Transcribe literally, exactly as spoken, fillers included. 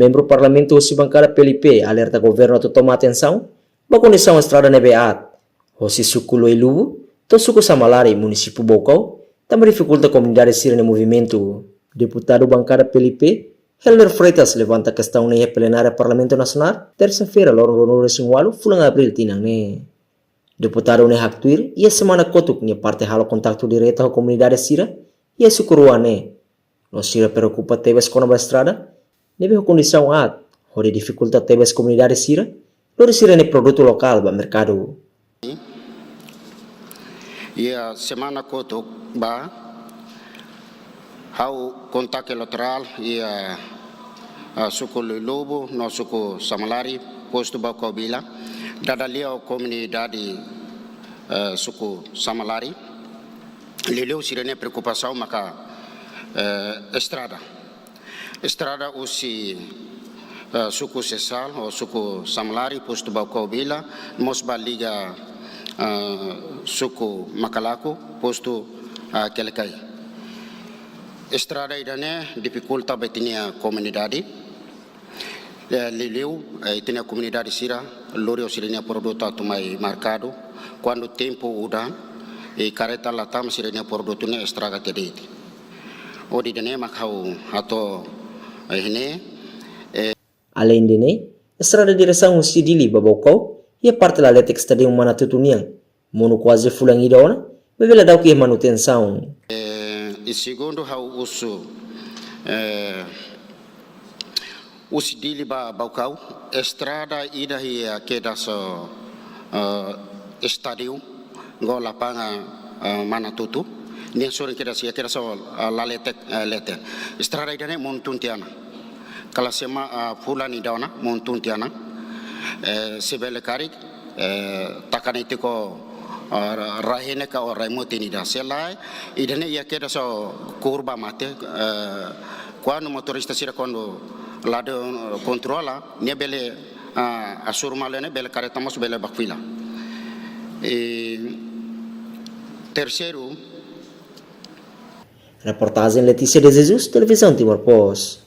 Membru Parlamentu husi bankada P L P alerta governu atu toma atensaun ba kondisaun estrada ne'ebé aat hosi suku Loilubu to'o suku Samalari, munisípiu Baucau, tanba difikulta komunidade sira-nia movimentu. Deputadu bankada P L P, Helder Freitas, levanta kestaun ne'e iha plenária Parlamentu Nasionál, tersa-feira, loron ruanulu-resin-ualu, fulan Abríl tinan ne'e. Deputadu ne'e haktuir iha semana kotuk nia parte halo kontaktu direta ho komunidade sira iha suku rua ne'e, no sira preokupa tebes kona-ba estrada ne'ebé ho kondisaun aat, hodi difikulta tebes komunidade sira lori sira-nia produtu lokál ba merkadu. Iha semana kotuk ba, ha'u kontaktu bilaterál iha, ah, suku Loilubu no suku Samalari, postu Baucau Vila, dada lia ho komunidade, eh, suku Samalari. Liuliu sira-nia preokupasaun maka, eh, estrada. Estrada husi, eh, suku Sesal ou suku Samalari, postu Baucau Vila, mós ba liga, eh, suku Macalaco, postu, eh, Quelicai. Estrada ida-ne'e difikulta ba ita-nia komunidade. Eh, liuliu, eh, ita-nia komunidade sira lori sira-nia produtu atu mai merkadu. Kuandu tempu udan, eh, karreta la tama, sira-nia produtu ne'e estraga tiha de'it. Hodi ida-ne'e mak ha'u hato'o, eh, ne'e, eh. Aleinde ne'e, estrada diresaun husi Dili ba Baucau iha parte laletek estadiu Manatutu nian monu kuaze fulan ida ona, maibé la daudauk iha manutensaun. Eh, i segundu ha'u husu, eh, husi Dili ba Baucau, estrada ida iha kedas, eh, estadiu, ho lapangan, eh, Manatutu, nia sorin kedas iha kedas, eh, laletek, eh, leten. Estrada ida-ne'e monu tun tiha ona. Kala sema, ah, fulan ida ona monu tun tiha ona. Eh, se bele karik, eh, taka netik ho, ah, rai-henek ka rai-mutin ida. Se lae, ida-ne'e iha kedas kurba mate, eh, kuandu motorista sira kuandu la kontrola, nia bele, ah, asur malu ne'e bele karreta mós bele bakfila. I terseiru. Reportajen Letícia de Jesus, Televizaun Timor Post.